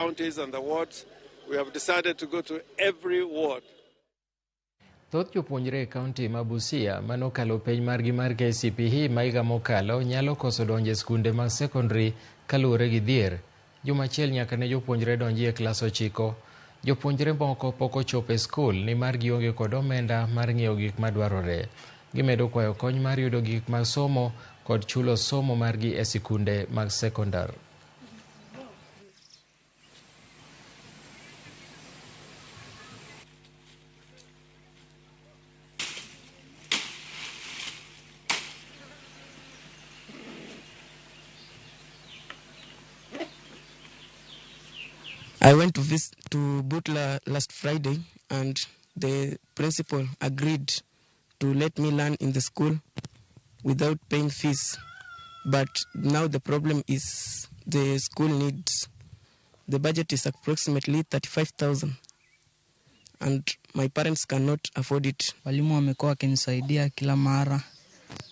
counties and the wards. We have decided to go to every ward. Thoth jopuonjre e kaunti ma Busia manokalo penj margi mar KCPE ma higa mokalo nyalo koso donjo e skunde mag sekondari kaluwore gi dhier. Juma achiel nyaka ne jopuonjre donji e klas 9. Jopuonjre moko pok ochopo e skul nimar gionge kod omenda mar ng'iewo gik madwarore. Gimedo kwayo kony mar yudo gik mag somo kod chulo somo margi e sikunde mag sekondar. I went to visit to Butler last Friday, and the principal agreed to let me learn in the school without paying fees. But now the problem is the school needs, the budget is approximately 35,000 and my parents cannot afford it. Walimu wamekuwa wakinisaidia kila mara.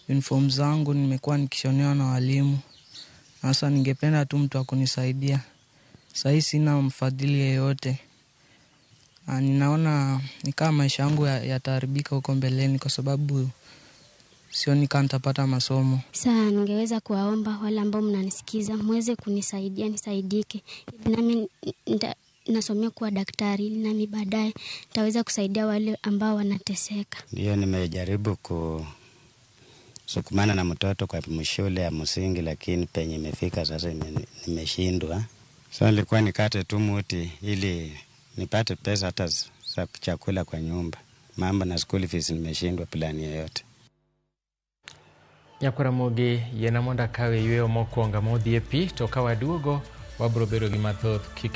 Uniform zangu nimekuwa nikishonewa na walimu. Sasa ningependa tu mtu akunisaidia. Sahii sina mfadhili yeyote. Ninaona ni kama maisha yangu yataharibika huko mbeleni kwa sababu sioni kama nitapata masomo. Sasa ningeweza kuwaomba wale ambao mnanisikiza muweze kunisaidia nisaidike. Nami nasomea kuwa daktari, nami baadaye nitaweza kusaidia wale ambao wanateseka. Ndio nimejaribu kusukumana na mtoto kwa shule ya msingi, lakini penye imefika sasa nimeshindwa. So nilikuwa nikate tu muti ili nipate pesa hata za chakula kwa nyumba. Mambo na school fees nimeshindwa plani yoyote. Nyakwaramogi yiena mondo akawe yweyo mokwongo modhi e pi to ka waduogo wabiro bedo gi mathoth kik.